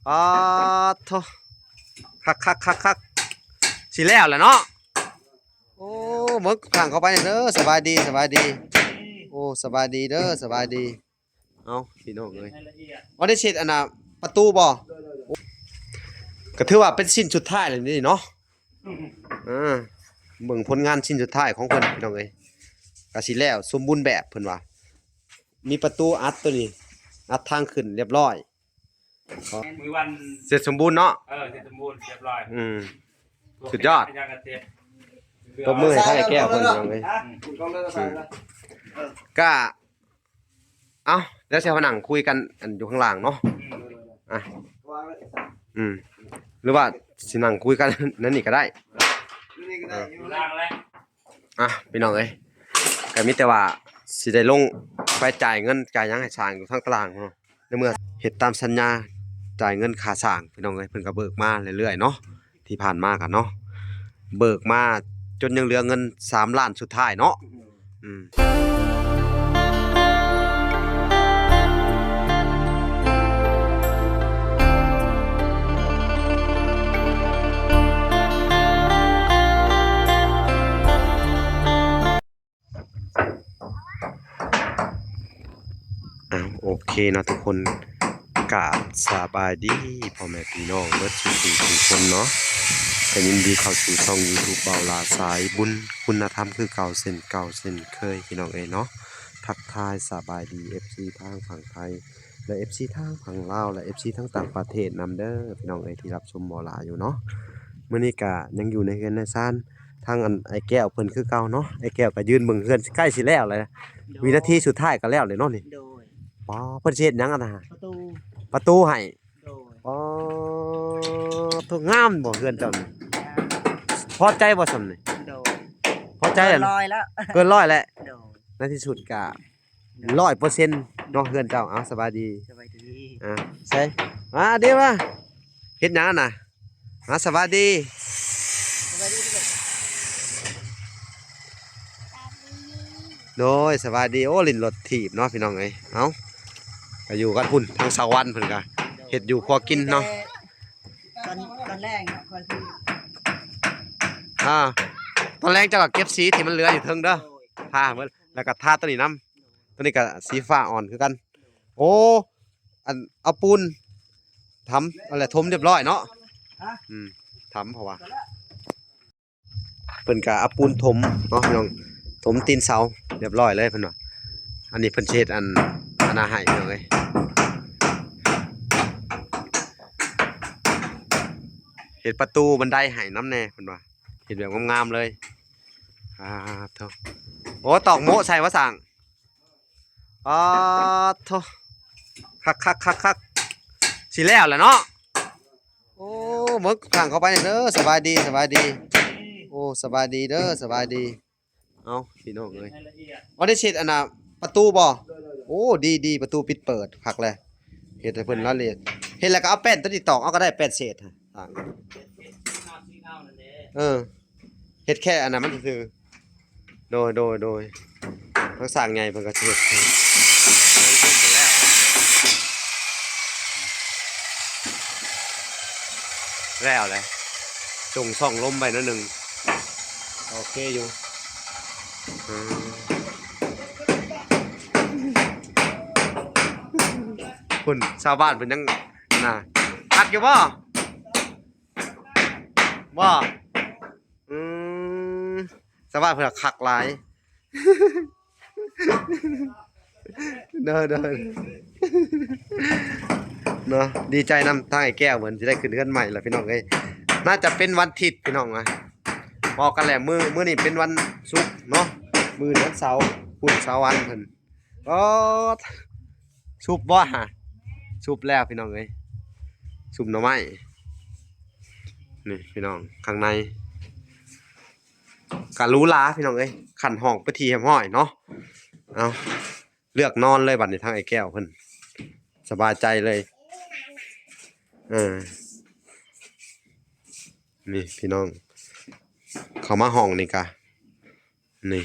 ປາດໂທ້ ຄັກໆໆໆ ຊິແລ້ວແຫຼະເນາະ. ໂອ້ ເບິ່ງຂ້າງເຂົ້າໄປເດີ ສະບາຍດີ ສະບາຍດີ ໂອ້ ສະບາຍດີເດີ ສະບາຍດີ. ເອົ້າ ພີ່ນ້ອງເອີຍ ເຮັດໃຫ້ລະອຽດ ບໍ່ໄດ້ເຊັດອັນນ່າ ປະຕູບໍ່? ໂດຍໆໆ ກໍຖືວ່າເປັນຊິ້ນສຸດທ້າຍແລ້ວນີ້ເນາະ. ອາ ເບິ່ງຜົນງານຊິ້ນສຸດທ້າຍຂອງເພິ່ນ ພີ່ນ້ອງເອີຍ ກໍຊິແລ້ວສົມບູນແບບ ເພິ່ນວ່າ ມີປະຕູອັດໂຕນີ້ ອັດທາງຂຶ້ນລຽບລ້ອຍ. ມື້ວັນ ເສັດສົມບູນເນາະ. ເອີ ເສັດສົມບູນລຽບລ້ອຍ. ອືມ ສຸດຍອດ ຕົບມືໃຫ້ທາງອ້າຍແກ້ວເພິ່ນ ພີ່ນ້ອງເອີຍ. ອືມ ກະ ເອົ້າ ດຽວຊິມານັ່ງຄຸຍກັນ ອັນ ຢູ່ຂ້າງລ່າງເນາະ. ອືມ ອ່ະ ອືມ ຫຼືວ່າຊິນັ່ງຄຸຍກັນນັ້ນນີ້ກໍໄດ້. ຢູ່ລ່າງແຫຼະ. ອ່ະ ພີ່ນ້ອງເອີຍ ກໍມີແຕ່ວ່າຊິໄດ້ລົງໄປຈ່າຍເງິນຈ່າຍຫຍັງໃຫ້ຊ່າງຢູ່ທາງຕາລາງເນາະ. ໃນເມື່ອເຮັດຕາມສັນຍາ ຈ່າຍເງິນຄ່າສ້າງ ພີ່ນ້ອງເອີຍ ເພິ່ນກໍເບີກມາເລື້ອຍໆເນາະ. ທີ່ຜ່ານມາກໍເນາະ ເບີກມາຈົນຍັງເຫຼືອເງິນສາມລ້ານສຸດທ້າຍເນາະ. ອືມ ອ້າວ ໂອເຄເນາະທຸກຄົນ ກາບສະບາຍດີພໍ່ແມ່ພີ່ນ້ອງເບິດສູ່ຜູ້ທຸກຄົນເນາະ. ກໍຍິນດີເຂົ້າສູ່ຊ່ອງຢູທູບເບົາຫຼ້າສາຍບຸນຄຸນນະທຳຄືເກົ່າເຊັ່ນເກົ່າເຊັ່ນເຄີຍ ພີ່ນ້ອງເອີຍເນາະ. ທັກທາຍສະບາຍດີເອັຟຊີທາງຝັ່ງໄທ ແລະ ເອັຟຊີທາງຝັ່ງລາວ ແລະ ເອັຟຊີທາງຕ່າງປະເທດນຳເດີ ພີ່ນ້ອງເອີຍ ທີ່ຮັບຊົມເບົາຫຼ້າຢູ່ເນາະ. ມື້ນີ້ກະຍັງຢູ່ໃນເຮືອນໃນຊານ ທາງອັນອ້າຍແກ້ວເພິ່ນຄືເກົ່າເນາະ. ອ້າຍແກ້ວກໍຢືນເບິ່ງເຮືອນໃກ້ຊິແລ້ວແລ້ວ ໂດຍ ວິນາທີສຸດທ້າຍກໍແລ້ວເລີຍເນາະນີ້. ໂດຍ ປາ ເພິ່ນຊິເຮັດຫຍັງອັນນ່າ? ປະຕູ ປະຕູໃຫ້. ໂດຍ ປາ ໂທ້ ງາມບໍ່ເຮືອນເຈົ້ານີ້? ງາມ ພໍໃຈບໍ່ຊ່ຳນີ້? ໂດຍ ພໍໃຈແລ້ວ ເກີນຮ້ອຍແລ້ວ ເກີນຮ້ອຍແລ້ວ. ໂດຍ ໃນທີ່ສຸດກໍ ຮ້ອຍເປີເຊັນເນາະເຮືອນເຈົ້າ. ເອົາ ສະບາຍດີ ສະບາຍດີ. ອ່າ ໃສ່ ມາເດີມາ ເຮັດຫຍັງຫັ້ນນະ? ມາ ສະບາຍດີ ສະບາຍດີ. ໂດຍ ສະບາຍດີ. ໂອ້ ຫຼິ້ນລົດຖີບເນາະ ພີ່ນ້ອງເອີຍ. ເອົາ ໄປຢູ່ກັນພຸ້ນ ທາງສາວວັນເພິ່ນກະເຮັດຢູ່ຄົວກິນເນາະ. ຕອນ ຕອນແລງເນາະ ຂ້ອຍຄື ອ່າ ຕອນແລງເຈົ້າກໍເກັບສີທີ່ມັນເຫຼືອຢູ່ເທິງເດີ ໂດຍ ທາເບິດ ແລ້ວກໍທາຕົວນີ້ນຳ. ຕົວນີ້ກໍສີຟ້າອ່ອນຄືກັນ. ໂອ້ ອັນ ເອົາປູນທຳ ອັນແຫຼະ ຖົມຮຽບຮ້ອຍເນາະ. ຮະ? ອືມ ທຳ ເພາະວ່າເພິ່ນກໍເອົາປູນຖົມເນາະ ພີ່ນ້ອງ ຖົມຕີນເສົາຮຽບຮ້ອຍເລີຍເພິ່ນວ່າ. ອັນນີ້ເພິ່ນຊິເຮັດອັນ ອັນນັ້ນໃຫ້ ພີ່ນ້ອງເອີຍ ເຮັດປະຕູບັນໄດໃຫ້ນຳແດ່ເພິ່ນວ່າ ເຮັດແບບງາມໆເລີຍ. ອ່າ ໂທ້ ໂອ້ ຕອກໂມະໃສ່ວ່າຊ່າງ. ປາດໂທ້ ຄັກໆໆໆ ຊິແລ້ວແຫຼະເນາະ. ໂອ້ ເບິ່ງຂ້າງເຂົ້າໄປເດີ ສະບາຍດີ ສະບາຍດີ ໂອ້ ສະບາຍດີເດີ ສະບາຍດີ. ເອົ້າ ພີ່ນ້ອງເອີຍ ເຮັດໃຫ້ລະອຽດ ບໍ່ໄດ້ເຊັດອັນນ່າ ປະຕູບໍ່? ໂອ້ ດີໆ ປະຕູປິດເປີດ ຄັກແຫຼະ ເຮັດໃຫ້ເພິ່ນລະອຽດ. ເຮັດແລ້ວກໍເອົາແປ້ນຕົວນີ້ຕອກເອົາກໍໄດ້ ແປ້ນເສດ ເຮັດເຮັດເອົາຊິເອົານັ້ນເດ້ ເອີ ເຮັດແຄ່ອັນນັ້ນມັນຊື່. ໂດຍ ໂດຍ ໂດຍ ທາງຊ່າງໃຫຍ່ເພິ່ນກໍຊິເຮັດ ແລ້ວແຫຼະ ຈົ່ງຊ່ອງລົມໄວ້ໜ້ອຍໜຶ່ງ ໂອເຄຢູ່. ອືມ ພຸ້ນ ຊາວບ້ານເພິ່ນຍັງ ນະ ຄັກຢູ່ບໍ່? ບໍ່? ອືມ ສະບາຍເພິ່ນຄັກຫຼາຍ ເດີ ເດີ ເນາະ. ດີໃຈນຳທາງອ້າຍແກ້ວເພິ່ນຊິໄດ້ຂຶ້ນເຮືອນໃໝ່ແລ້ວ ພີ່ນ້ອງເອີຍ. ໜ້າຈະເປັນວັນທິດ ພີ່ນ້ອງນະ ບອກກັນແລ້ວ ມື້ ມື້ນີ້ເປັນວັນສຸກເນາະ ມື້ອື່ນວັນເສົາ ພຸ້ນ ສາວວັນເພິ່ນ ໂອ້ ສຸບບໍ່ຫະ? ສຸບແລ້ວພີ່ນ້ອງເອີຍ ສຸບໜໍ່ໄມ້. ນີ້ພີ່ນ້ອງ ຂ້າງໃນກະຫຼູຫຼາພີ່ນ້ອງເອີຍ ຂັ້ນຫ້ອງເປັນທີ່ຮຽບຮ້ອຍເນາະ. ເອົາ ເລືອກນອນເລີຍບັດນີ້ ທາງອ້າຍແກ້ວເພິ່ນສະບາຍໃຈເລີຍ. ເອີ ນີ້ພີ່ນ້ອງ ເຂົ້າມາຫ້ອງນີ້ກະ ນີ້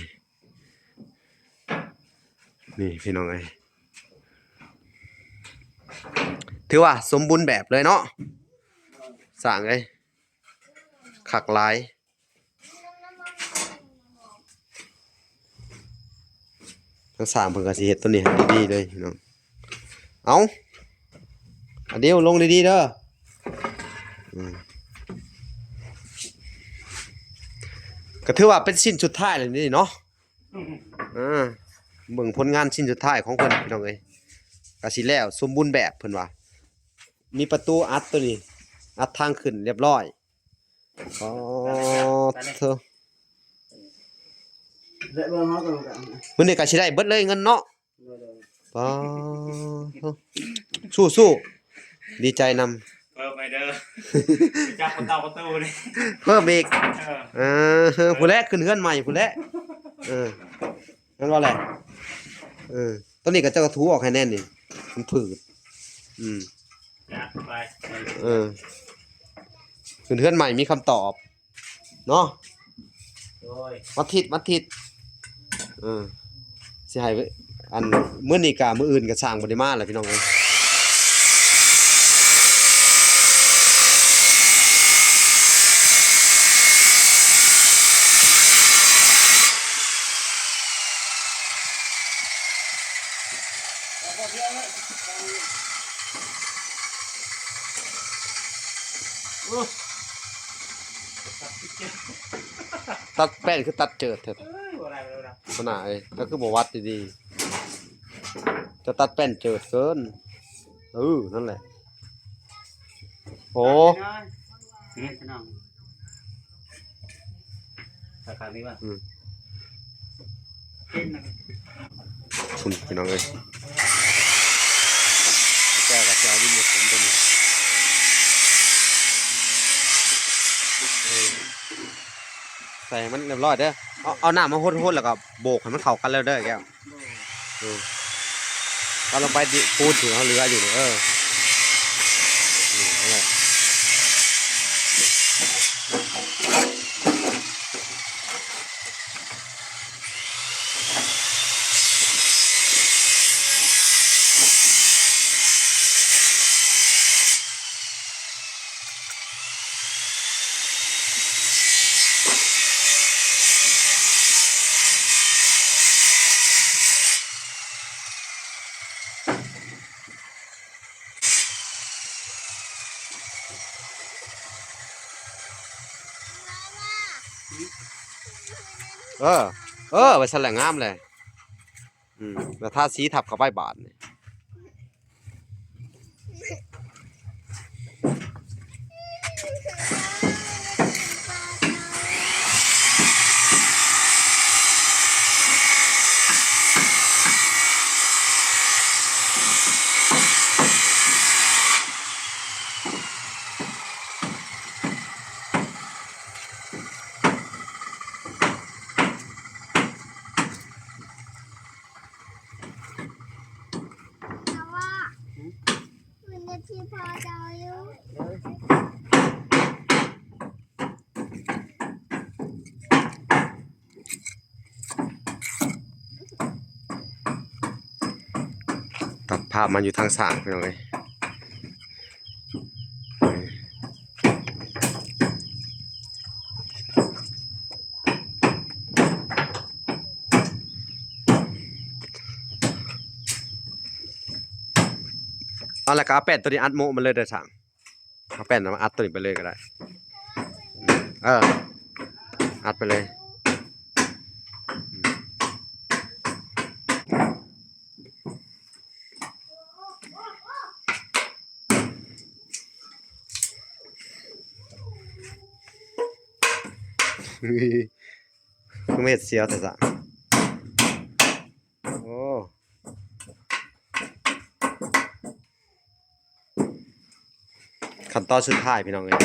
ນີ້ພີ່ນ້ອງເອີຍ ເ ຖືວ່າສົມບູນແບບເລີຍເນາະ ສ້າງເອີຍ ຄັກຫຼາຍ. ທາງຊ່າງເພິ່ນກໍຊິເຮັດຕົວນີ້ໃຫ້ດີໆເລີຍພີ່ນ້ອງ. ເອົາ ອາດິວ ລົງດີໆເດີ. ອືມ ກໍຖືວ່າເປັນຊິ້ນສຸດທ້າຍແລ້ວນີ້ເນາະ. ອ່າ ເບິ່ງຜົນງານຊິ້ນສຸດທ້າຍຂອງເພິ່ນພີ່ນ້ອງເອີຍ ກໍຊິແລ້ວສົມບູນແບບເພິ່ນວ່າ. ມີປະຕູອັດຕົວນີ້ ອັດທາງຂຶ້ນລຽບຮ້ອຍ. ອໍ ເທີ ມື້ນີ້ກໍຊິໄດ້ເບິດເລີຍເງິນເນາະ. ໂດຍໆ ປາ ສູ້ໆ ດີໃຈນຳ. ເພີ່ມໃຫ້ເດີ ຈັກປະຕູ ປະຕູນີ້ ເພີ່ມອີກ. ເອີ ເອີ ຜູ້ແລະ ຂຶ້ນເຮືອນໃໝ່ຜູ້ແລະ. ເອີ ແມ່ນບໍ່ແຫຼະ? ເອີ ຕອນນີ້ກໍເຈົ້າກໍຖູອອກໃຫ້ແນ່ນນີ້ ມັນຜືດ. ອືມ ຈັດໄປ. ເອີ ຂຶ້ນເຮືອນໃໝ່ມີຄຳຕອບເນາະ. ໂດຍ ວັນທິດ ວັນທິດ. ເອີ ຊິໃຫ້ ອັນ ມື້ນີ້ກະ ມື້ອື່ນກະຊ່າງບໍ່ໄດ້ມາແລ້ວພີ່ນ້ອງເອີຍ. ຕັດແປ້ນຄືຕັດເຈີດແທ້. ເອີຍ ບໍ່ໄດ້ ບໍ່ໄດ້ ບໍ່ໄດ້ ຂະໜາດເອີຍ ແຕ່ຄືບໍ່ວັດດີໆ ຈະຕັດແປ້ນເຈີດເກີນ. ເອີ ນັ້ນແຫຼະ. ໂອ້ ນີ້ພີ່ນ້ອງ ສາຂານີ້ວ່າ ອືມ ເປັນນະ ພຸ້ນພີ່ນ້ອງເອີຍ ແກ້ກໍຊິເອົາດິນມາຖົມຕົວນີ້. ເອີ ໃສ່ໃຫ້ມັນລຽບຮ້ອຍເດີ ເອົາ ເອົານ້ຳມາຫົດໆ ແລ້ວກໍໂບກໃຫ້ມັນເຂົ້າກັນເລີຍເດີແກ້ວ. ເອີ ເອົາລົງໄປດິ ປູນທີ່ເຮົາເຫຼືອຢູ່ນີ້ ເອີ ນີ້ ນັ້ນແຫຼະ. ເອີ ເອີ ໄປຊັ້ນແຫຼະ ງາມແຫຼະ. ອືມ ແລ້ວທາສີທັບເຂົ້າໄປບາດນີ້. ຕັດພາບມາຢູ່ທາງສ້າງ ພີ່ນ້ອງເອີຍ. ເອົາ ແລ້ວກໍເອົາແປ້ນຕົວນີ້ອັດໂມະມັນເລີຍເດີຊ່າງ. ເອົາແປ້ນມາອັດຕົວນີ້ໄປເລີຍກໍໄດ້. ເອີ ອັດໄປເລີຍ. ຄືມາເຮັດສຽວແທ້ຊະ. ໂອ້ ຂັ້ນຕອນສຸດທ້າຍ ພີ່ນ້ອງເອີຍ.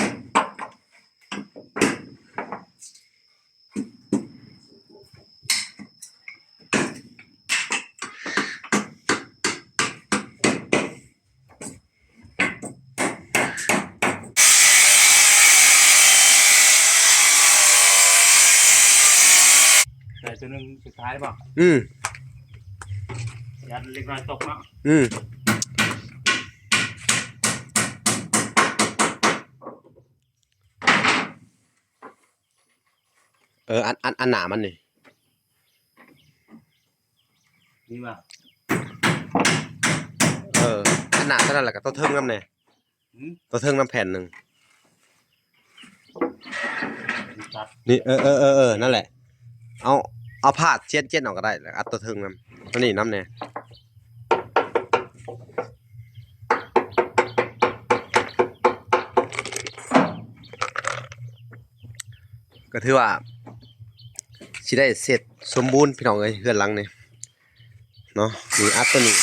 ໃສ່ຕົວໜຶ່ງສຸດທ້າຍບໍ່? ອືມ ຢ້ານເລັກນ້ອຍຕົກເນາະ. ອືມ. ເອີ ອັນ ອັນ ອັນໜ້າມັນນີ້ ນີ້ວ່າ ເອີ ອັນໜ້າເທົ່ານັ້ນ ແລ້ວກໍຕົວເທິງນຳແດ່. ຫືມ? ຕົວເທິງນຳແຜ່ນໜຶ່ງ ນີ້ ເອີ ເອີ ເອີ ເອີ ນັ້ນແຫຼະ ເອົາ ເອົາພາດຊຽນ ຊຽນອອກກໍໄດ້ ແລ້ວອັດຕົວເທິງນຳ ຕົວນີ້ນຳແດ່. ກໍຖືວ່າຊິໄດ້ເສັດສົມບູນ ພີ່ນ້ອງເອີຍ ເຮືອນຫຼັງນີ້ເນາະ. ນີ້ອັດຕົວນີ້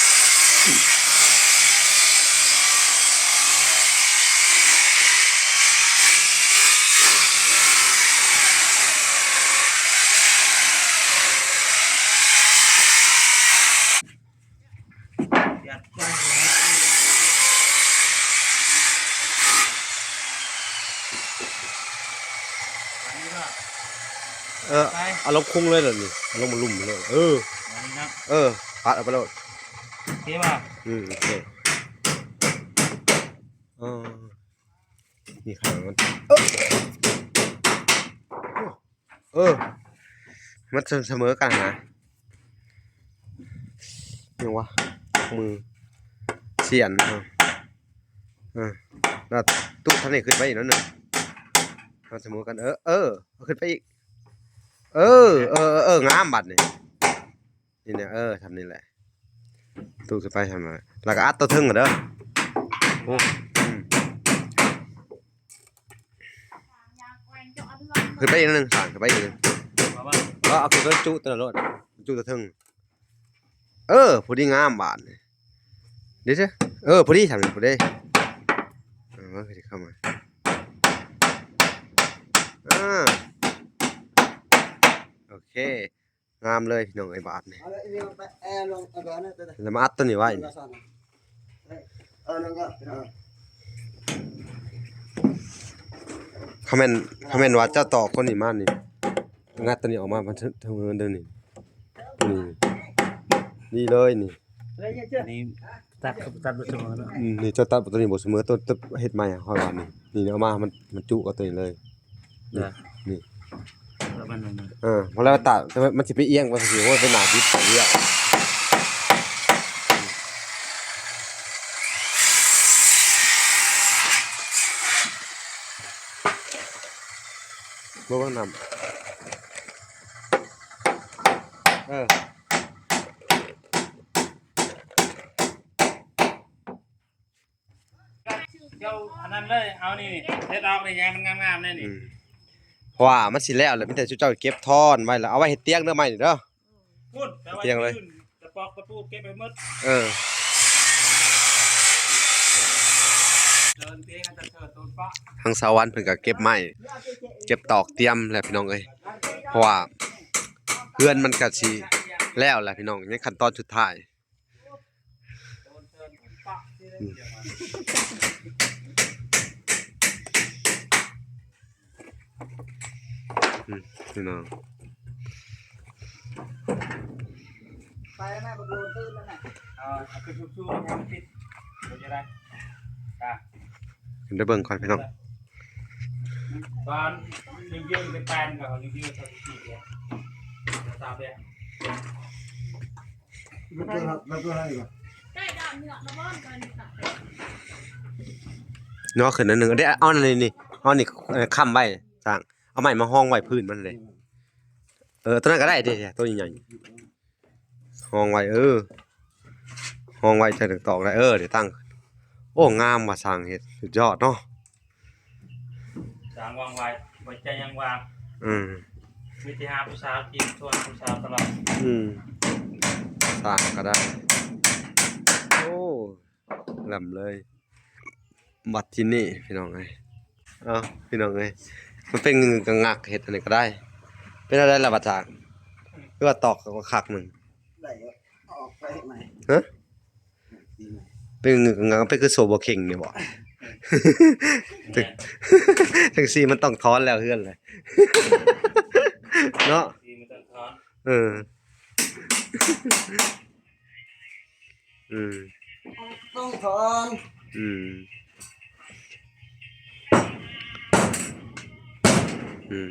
ເອີ ເອົາລົງຄຸງເລີຍລະນີ້ ເອົາລົງມາລຸ່ມເລີຍ ເອີ ເອີ ປາດເອົາໄປໂລດ ໂອເຄບໍ່? ອືມ ໂອເຄ ເອີ ນີ້ຂ້າງມັນ ເອີ ເອີ ມັນສະເໝີກັນຫັ້ນນະ ຫຍັງວະ ມື ສຽນ ເອີ ເອີ ແລ້ວຕຸທາງນີ້ຂຶ້ນໄປອີກໜ້ອຍໜຶ່ງ ມັນສະເໝີກັນ ເອີ ເອີ ເອົາຂຶ້ນໄປອີກ ເອີ ເອີ ເອີ ງາມບາດນີ້ ນີ້ແຫຼະ ເອີ ຊ່ຳນີ້ແຫຼະ ຕຸຂຶ້ນໄປຊ່ຳນັ້ນ ແລ້ວກໍອັດຕົວເທິງເດີ ໂອ້ ອືມ ຂຶ້ນໄປອີກໜ້ອຍໜຶ່ງ ສ້າງຂຶ້ນໄປອີກໜ້ອຍໜຶ່ງ ເອົາຂຶ້ນໄປຈຸຕົວນັ້ນໂລດ ຈຸຕົວເທິງ ເອີ ພໍດີງາມບາດນີ້ ເດ ເອີ ພໍດີຊ່ຳນີ້ ພໍດີ ເອີ ມັນກໍຊິເຂົ້າມາ ອາ ໂອເຄ ງາມເລີຍພີ່ນ້ອງເອີຍບາດນີ້ ແລ້ວມາອັດຕົວນີ້ໄວ້ ຄຳແມ່ນ ຄຳແມ່ນວ່າເຈົ້າຕອກຕົວນີ້ມານີ້ ງັດຕົວນີ້ອອກມາ ມັນເທິງເດີນີ້ ນີ້ ນີ້ເລີຍນີ້ ນີ້ ຕັດ ຕັດບໍ່ສະເໝີເນາະ ອືມ ນີ້ເຈົ້າຕັດຕົວນີ້ບໍ່ສະເໝີ ຕົວ ຕົວເຮັດໃໝ່ຂ້ອຍວ່ານີ້ ນີ້ເອົາມາ ມັນ ມັນຈຸກັບຕົວນີ້ເລີຍ ນີ້ ນີ້ ເອີ ພໍແລ້ວຕັດ ແຕ່ວ່າມັນຊິໄປອຽງວ່າຊິ ໂອ້ຍ ເປັນໜ້າດິບເລີຍ ບໍ່ເບິ່ງນ້ຳ ເອີ ເຈົ້າອັນນັ້ນເລີຍ ເອົານີ້ເຮັດອອກນີ້ ໃຫ້ມັນງາມໆແດ່ນີ້ ອືມ ເພາະວ່າມັນຊິແລ້ວແລ້ວ ມີແຕ່ຊຸມເຈົ້າເກັບທ່ອນໄວ້ ແລ້ວເອົາໄວ້ເຮັດຕຽງເດີ ໄມ້ນີ້ເດີ ພຸ້ນ ຕຽງເລີຍ ຕະປອກຕະປູເກັບໃຫ້ໝົດ ເອີ ທາງສາວວັນເພິ່ນກໍເກັບໄມ້ ເກັບຕອກຕຽມແຫຼະພີ່ນ້ອງເອີຍ ເພາະວ່າເຮືອນມັນກໍຊິແລ້ວແຫຼະພີ່ນ້ອງ ຍັງຂັ້ນຕອນສຸດທ້າຍ ອືມ ອືມ ພີ່ນ້ອງ ໄປແລ້ວແມ່ ບັກໂລນຕື່ນແລ້ວນະ ເອົາ ເອົາຂຶ້ນສູງໆ ໃຫ້ມັນຕິດ ເປັນຈັ່ງໃດ ຂຶ້ນໄປເບິ່ງກ່ອນພີ່ນ້ອງ ຕອນຍືນໆ ໄປແປນກໍຍືນໆ ເທົ່າທີ່ ເນາະ ຂຶ້ນອັນໜຶ່ງ ເດ້ ເອົາອັນນີ້ ເອົານີ້ຄ້ຳໄວ້ ສ້າງ ເອົາໄມ້ມາຮອງໄວ້ພື້ນມັນເດ້ ເອີ ຕົວນັ້ນກໍໄດ້ເດ້ ຕົວໃຫຍ່ໆ ຮອງໄວ້ ເອີ ຮອງໄວ້ ຈະໄດ້ຕອກໄດ້ ເອີ ໄດ້ຕັ້ງ ໂອ້ ງາມວ່າ ຊ່າງເຮັດ ສຸດຍອດເນາະ. ສ້າງວາງໄວ ບໍ່ໃຈຍັງວ່າງ ອືມ ມີແຕ່ຫາຜູ້ສາວຈີບ ໂທຫາຜູ້ສາວຕະຫຼອດ ອືມ ສ້າງກໍໄດ້ ໂອ້ ແຫຼມເລີຍ ບັດທີນີ້ພີ່ນ້ອງເອີຍ ເອົ້າ ພີ່ນ້ອງເອີຍ ມັນເປັນງຶກງະງັກ ເຮັດອັນນີ້ກໍໄດ້ ເປັນແນວໃດລະບັດຊ່າງ ຄືວ່າຕອກຄັກໜຶ່ງ ໄດ້ ອອກໄປໃໝ່ ຮະ? ເປັນງຶກງະງັກ ເປັນຄືໂຊບໍ່ເຄັ່ງນີ້ບໍ? ຈັ່ງ ຈັ່ງຊີ້ມັນຕ້ອງຖອນແລ້ວເຮືອນແຫຼະ ເນາະ ເອີ ອືມ ຕ້ອງຖອນ ອືມ ອືມ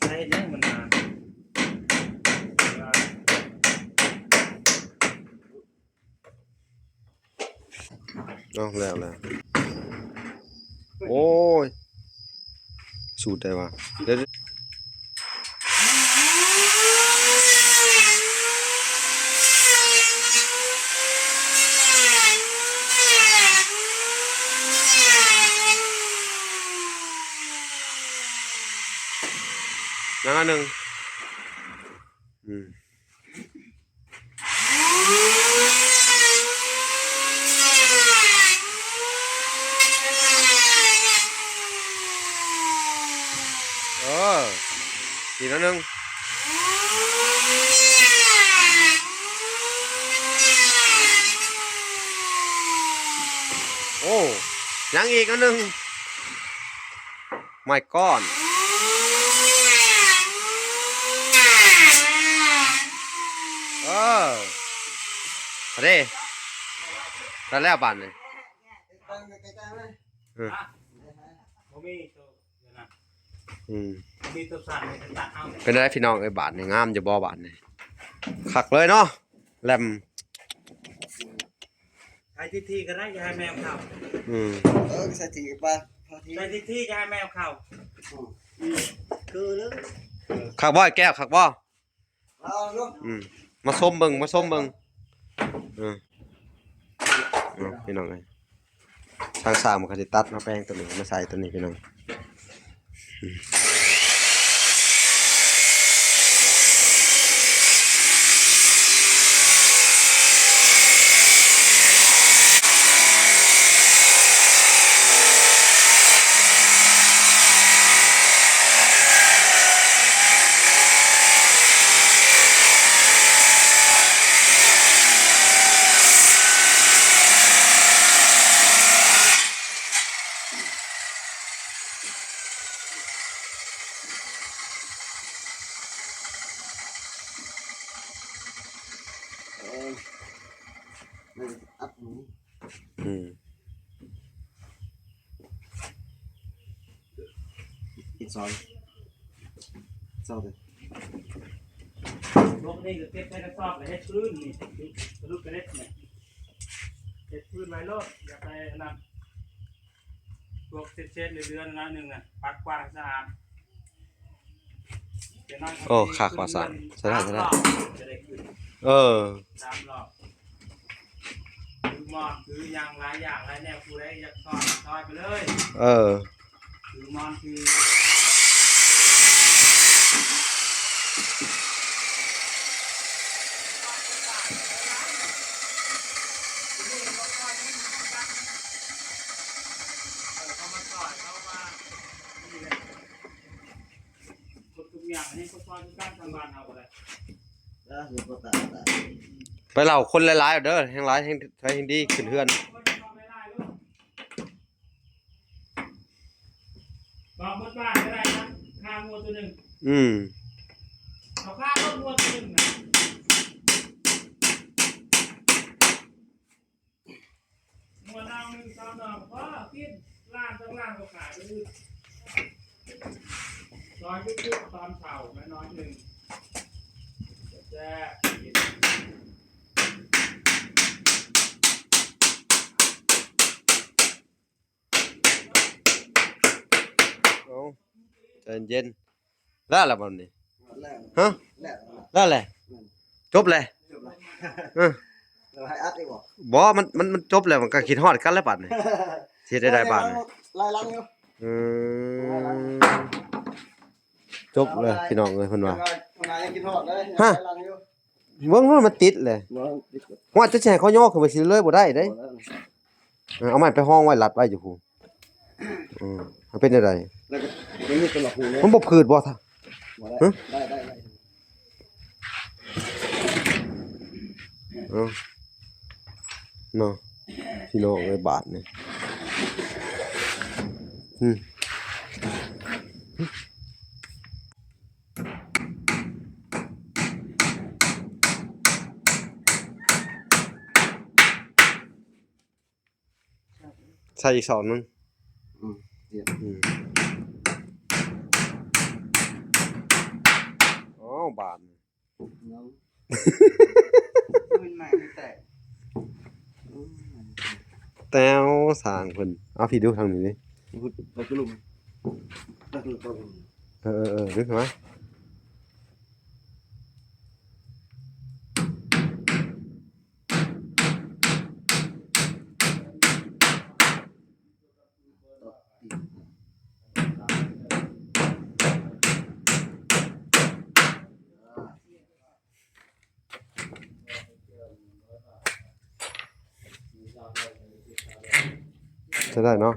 ໃຊ້ເຮັດຫຍັງມັນນານ. ເອົາແລ້ວແຫຼະ. ໂອ້ຍ ສູດໄດ້ວ່າ ດຽວ ຍັງອັນໜຶ່ງ ອືມ. ເອີ ອີກອັນໜຶ່ງ. ໂອ້ ຍັງອີກອັນໜຶ່ງ. ໄມ້ກ້ອນ ເອີ ເດ້ ໄດ້ແລ້ວບາດນີ້ ເອີ ບໍ່ມີໂຕ ອືມ ບໍ່ມີໂຕສັ່ນ ເປັນໃດພີ່ນ້ອງເອີຍ ບາດນີ້ງາມຢູ່ບໍ່ ບາດນີ້ ຄັກເລີຍເນາະ ແຫຼມ. ໃສ່ທີທີກໍໄດ້ ຢ່າໃຫ້ແມວເຂົ້າ. ອືມ ເອີ ໃສ່ທີໄປ ໃສ່ທີທີ ຢ່າໃຫ້ແມວເຂົ້າ. ອືມ ຄືເລີຍ ຄັກບໍ່ ໄອ້ແກ້ວ ຄັກບໍ່? ເອົາເນາະ ອືມ ມາຊົມເບິ່ງ ມາຊົມເບິ່ງ. ເອີ ເອົາ ພີ່ນ້ອງເອີຍ ທາງຊ່າງມັນກໍຊິຕັດມາແປງຕົວນີ້ ມາໃສ່ຕົວນີ້ ພີ່ນ້ອງ. ເອີ ມັນອັບ ອືມ ອີກສອງ ສອງເດີ ພວກນີ້ກໍເກັບໃສ່ກະສອບ ແລ້ວເຮັດພື້ນນີ້ ສະດຸດກະເລັດນີ້ ເຮັດພື້ນໄວ້ໂລດ ຢ່າໄປອັນນັ້ນ. ພວກເສດໆ ເຫຼືອໆ ໜ້ອຍໜຶ່ງນະ ປັດກວາດໃຫ້ສະອາດ. ໂອ້ ຄັກວ່າຊັ້ນ ໃຊ້ໄດ້ ໃຊ້ໄດ້ ຈະໄດ້ຂຶ້ນ ເອີ ສາມຮອບ. ຖືໝອນ ຖືຫຍັງ ຫຼາຍຢ່າງຫຼາຍແນວ ຜູ້ໃດຢາກຊ່ອຍ ຊ່ອຍໄປເລີຍ ເອີ. ຖືໝອນ ຖື ໄປເລົ່າຄົນຫຼາຍໆ ເດີ ແຮ່ງຫຼາຍແຮ່ງ ແຮ່ງດີ ຂຶ້ນເຮືອນ. ບອກໝົດບ້ານກໍໄດ້ນະ ຂ້າງົວຕົວໜຶ່ງ ອືມ ເອົາຂ້າລົດງົວຕົວໜຶ່ງນະ ງົວໜອງໜຶ່ງ ສອງໜອງ ພໍກິນ ລ້ານສອງລ້ານກໍຂາຍໄປອື່ນ ຊອຍຈຸກໆ ຕອນເຊົ້າໜ້ອຍໆ ໜຶ່ງ ແຊບໆ ກິນ. ໃຈເຢັນ. ແລ້ວລະບັດນີ້? ແລ້ວ ຮະ? ແລ້ວ ແລ້ວແຫຼະ? ແມ່ນ ຈົບແຫຼະ? ຈົບແລ້ວ. ເອີ ແລ້ວໃຫ້ອັດອີກບໍ່? ບໍ່ ມັນ ມັນ ມັນຈົບແລ້ວ ມັນກໍຄິດຮອດກັນແລ້ວບັດນີ້. ຊິເຮັດໄດ້ບາດນີ້? ຫຼາຍຫຼັງຢູ່. ອືມ ຈົບເລີຍພີ່ນ້ອງເອີຍ ເພິ່ນວ່າ. ເພິ່ນວ່າຍັງຄິດຮອດເລີຍ ຮະ? ຫຼາຍຫຼັງຢູ່. ເບິ່ງໂລດ ມັນຕິດເລີຍ. ບໍ່ ຕິດ. ຮອດ ຈະຊິໃຫ້ເຂົາຍໍຂຶ້ນໄປຊິເລີຍບໍ່ໄດ້ເດ້. ບໍ່ໄດ້. ເອີ ເອົາໄມ້ໄປຮອງໄວ້ ລັດໄວ້ຢູ່ພຸ້ນ. ເອີ ມັນເປັນແນວໃດ? ແລ້ວກໍ ມັນມີຕົວລັກຫູເດ້. ມັນບໍ່ຜືດບໍ່? ບໍ່ໄດ້. ຮະ? ໄດ້ ໄດ້ ໄດ້. ເອົາ ເນາະ ພີ່ນ້ອງເອີຍ ບາດນີ້. ອືມ ໃສ່ອີກສອງໜຶ່ງ. ອືມ ອືມ ໂອ້ ບາດນີ້ ເນາະ ມັນໃໝ່ ມັນແຕກ. ແຕ່ວ ຊ່າງເພິ່ນ. ເອົາ ພີ່ດູທາງນີ້ດິ. ເອີ ເອີ ເອີ ດຶງຂຶ້ນມາ. ໃຊ້ໄດ້ເນາະ.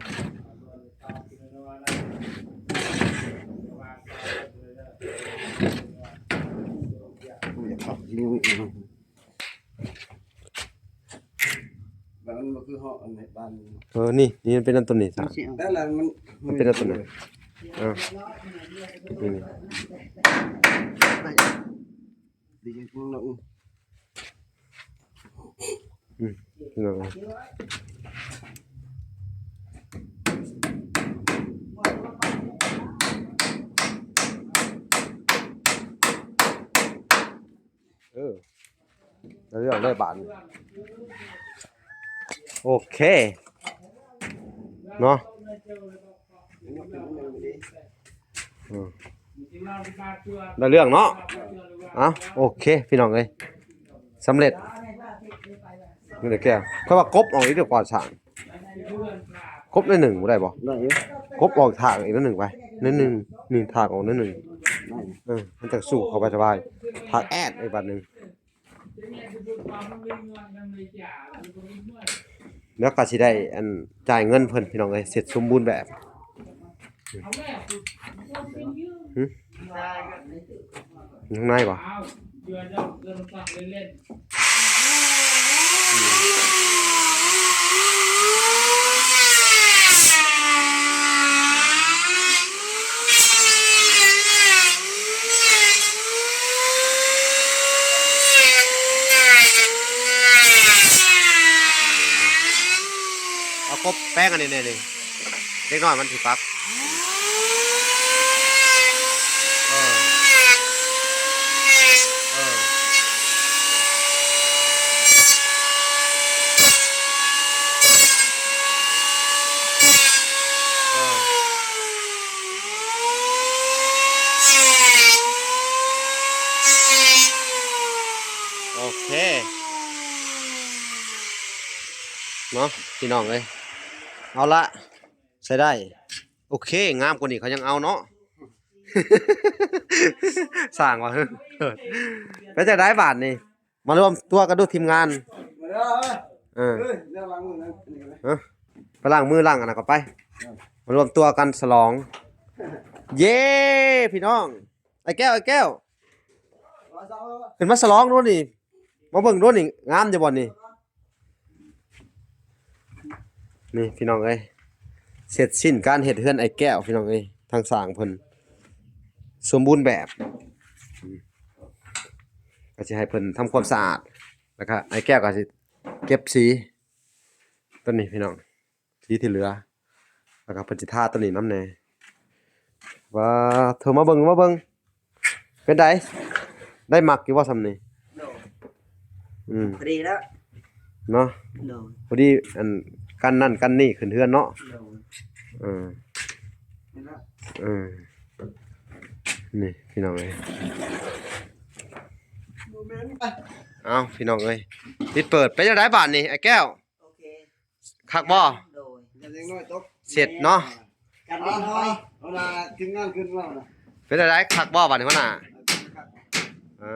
ມັນບໍ່ຄືເຫາະອັນໃນບ້ານ. ເອີ ນີ້ ນີ້ມັນເປັນອັນຕົວນີ້ຊະ. ນັ້ນລະ ມັນ ມັນເປັນອັນຕົວນີ້. ເອີ ນີ້ ນີ້ ດີຈັງເນາະ. ອືມ ພີ່ນ້ອງ. ເອີ ໄດ້ເລື່ອງເລີຍບາດນີ້. ໂອເຄເນາະ. ອືມ ໄດ້ເລື່ອງເນາະ. ເອົ້າ ໂອເຄ ພີ່ນ້ອງເອີຍ ສຳເລັດ. ນີ້ແຫຼະແກ້ວ ຂ້ອຍວ່າກົບອອກອີກດີກວ່າຊ່າງ. ກົບໜ້ອຍໜຶ່ງບໍ່ໄດ້ບໍ່? ໄດ້ຢູ່. ກົບອອກຖາກອີກໜ້ອຍໜຶ່ງໄປ ໜ້ອຍໜຶ່ງ ນີ້ຖາກອອກໜ້ອຍໜຶ່ງ. ໄດ້. ເອີ ມັນຈັກສູ້ເຂົ້າໄປສະບາຍ. ຖາກແອດອີກບາດໜຶ່ງ. ແລ້ວກໍຊິໄດ້ ອັນ ຈ່າຍເງິນເພິ່ນ ພີ່ນ້ອງເອີຍ ເສັດສົມບູນແບບ. ຫຶ? ຢູ່ຂ້າງໃນບໍ່? ເອົາກົບແປ້ງອັນນີ້ແດ່ນີ້ ເດັກນ້ອຍມັນຊິປັກ. ເອີ ເອີ ເອີ ໂອເຄເນາະ ພີ່ນ້ອງເອີຍ. ເອົາລະ ໃຊ້ໄດ້. ໂອເຄ ງາມກວ່ານີ້ເຂົາຍັງເອົາເນາະ. ສ້າງວ່າ ເປັນຈັ່ງໃດບາດນີ້? ມາລວມຕົວກັນດູທີມງານ. ເອີ ເອີ ໄປລ້າງມືລ້າງອັນນັ້ນກໍໄປ. ເອີ ມາລວມຕົວກັນສະຫຼອງ. ເຢ້ ພີ່ນ້ອງ. ອ້າຍແກ້ວ ອ້າຍແກ້ວ ຂຶ້ນມາສະຫຼອງດູນີ້ ມາເບິ່ງດູນີ້ ງາມຢູ່ບໍ່ນີ້? ນີ້ພີ່ນ້ອງເອີຍ ເສັດສິ້ນການເຮັດເຮືອນອ້າຍແກ້ວ ພີ່ນ້ອງເອີຍ ທາງຊ່າງເພິ່ນສົມບູນແບບ. ອືມ ກໍຊິໃຫ້ເພິ່ນທຳຄວາມສະອາດ ແລ້ວກໍອ້າຍແກ້ວກໍຊິເກັບສີຕົວນີ້ ພີ່ນ້ອງ. ທີ່ ທີ່ເຫຼືອ ແລ້ວກໍເພິ່ນຊິທາຕົວນີ້ນຳແດ່. ວ້າ ໂທ ມາເບິ່ງ ມາເບິ່ງ ເປັນໃດ? ໄດ້ມັກຢູ່ບໍ່ຊ່ຳນີ້? ໂດຍ ອືມ ພໍດີແລ້ວເນາະ. ໂດຍ ພໍດີ ອັນ ກັນນັ້ນກັນນີ້ຂຶ້ນເຮືອນເນາະ. ໂດຍ ເອີ ນີ້ລະ ເອີ. ນີ້ພີ່ນ້ອງເອີຍ ເອົ້າພີ່ນ້ອງເອີຍ ປິດເປີດ ເປັນຈັ່ງໃດບາດນີ້ອ້າຍແກ້ວ? ໂອເຄ ຄັກບໍ່? ໂດຍ ຢ່າງນ້ອຍຕົກ ເສັດເນາະ ກັນເລັກນ້ອຍ ເອົາ ເອົາໜ້າທີມງານຂຶ້ນມານະ ເປັນຈັ່ງໃດ ຄັກບໍ່ບາດນີ້ຫົວໜ້າ? ເອີ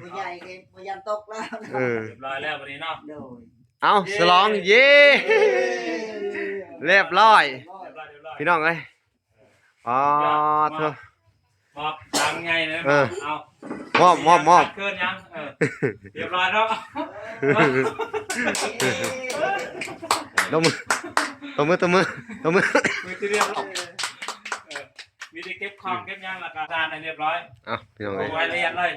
ຜູ້ໃຫຍ່ກໍບໍ່ຢ້ານຕົກແລ້ວ ເອີ ຮຽບຮ້ອຍແລ້ວບາດນີ້ເນາະ ໂດຍ ເອົ້າ ສະຫຼອງ ເຢ້ ຮຽບຮ້ອຍ ຮຽບຮ້ອຍ ຮຽບຮ້ອຍ ພີ່ນ້ອງເອີຍ ອໍ ເທີ ມອບ ມອບ ຕັງໃຫຍ່ເລີຍ ເອີ ເອົາ ມອບ ມອບ ມອບ ເກີນຍັງ ເອີ ຮຽບຮ້ອຍແລ້ວ ຕົບມື ຕົບມື ຕົບມື ຕົບມື ມືຊິຮຽບຮ້ອຍ ເອີ ມີແຕ່ເກັບຂອງເກັບຫຍັງ ແລ້ວກໍຈານໃຫ້ຮຽບຮ້ອຍ ເອົ້າ ພີ່ນ້ອງເອີຍ ເອົາໄວ້ລະອຽດເລີຍ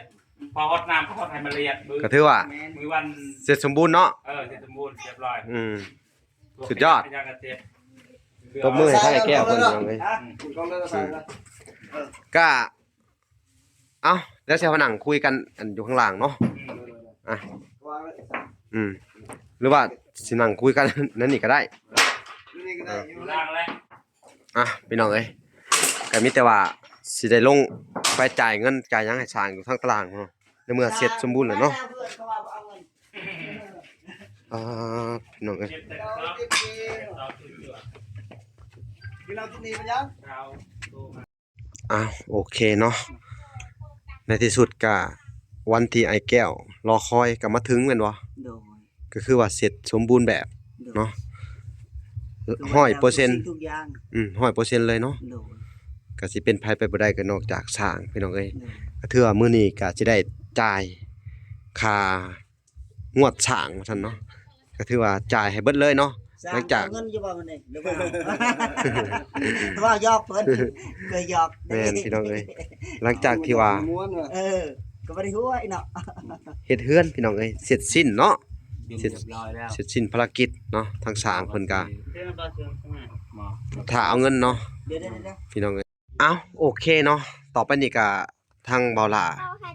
ພໍຫົດນ້ຳກໍຫົດໃຫ້ມັນລະອຽດ ກໍຖືວ່າ ແມ່ນ ມື້ວັນ ເສັດສົມບູນເນາະ ເອີ ເສັດສົມບູນ ຮຽບຮ້ອຍ ອືມ ສຸດຍອດ ຕົບມືໃຫ້ທາງອ້າຍແກ້ວເພິ່ນພີ່ນ້ອງເອີຍ ອືມ ກະ ເອົ້າ ດຽວຊິມານັ່ງຄຸຍກັນ ອັນ ຢູ່ຂ້າງລ່າງເນາະ ອືມ ອ່ະ ອືມ ຫຼືວ່າຊິນັ່ງຄຸຍກັນໃນນີ້ກໍໄດ້ ຢູ່ນີ້ກໍໄດ້ ຢູ່ລ່າງແຫຼະ ອ່ະ ພີ່ນ້ອງເອີຍ ກໍມີແຕ່ວ່າຊິໄດ້ລົງໄປຈ່າຍເງິນຈ່າຍຫຍັງໃຫ້ຊ່າງຢູ່ທາງຕາລ່າງເນາະ ໃນເມື່ອເສັດສົມບູນແລ້ວເນາະ ອ່າ ພີ່ນ້ອງເອີຍ ກິນເຫຼົ້າກິນນີ້ມາຍັງ ອ່າ ໂອເຄເນາະ ໃນທີ່ສຸດກະວັນທີ່ອ້າຍແກ້ວລໍຄອຍກະມາເຖິງແມ່ນບໍ່? ໂດຍ ກໍຄືວ່າເສັດສົມບູນແບບ ໂດຍ ເນາະ ຮ້ອຍເປີເຊັນ ທຸກຢ່າງ ອືມ ຮ້ອຍເປີເຊັນເລີຍເນາະ ໂດຍ ກະຊິເປັນໃຜໄປບໍ່ໄດ້ກໍນອກຈາກຊ່າງ ພີ່ນ້ອງເອີຍ ໂດຍ ກໍຖືວ່າມື້ນີ້ກະຊິໄດ້ຈ່າຍຄ່າ ງວດສ້າງວ່າຊັ້ນເນາະ ກໍຖືວ່າຈ່າຍໃຫ້ເບິດເລີຍເນາະ ສ້າງ ຫຼັງຈາກ ເອົາເງິນຢູ່ບໍ່ມື້ນີ້ ຫຼືວ່າ ເວົ້າຢອກເພິ່ນ ກໍຢອກ ແມ່ນ ພີ່ນ້ອງເອີຍ ຫຼັງຈາກທີ່ວ່າ ເອີ ກໍບໍ່ໄດ້ຫົວອີກເນາະ ເຮັດເຮືອນ ພີ່ນ້ອງເອີຍ ເສັດສິ້ນເນາະ ເສັດ ເສັດສິ້ນພາລະກິດເນາະ ທາງຊ່າງເພິ່ນກໍຖ້າເອົາເງິນເນາະ ດຽວໆໆ ພີ່ນ້ອງເອີຍ ເອົ້າ ໂອເຄເນາະ ຕໍ່ໄປນີ້ກໍ ທາງບ່າວຫຼ້າ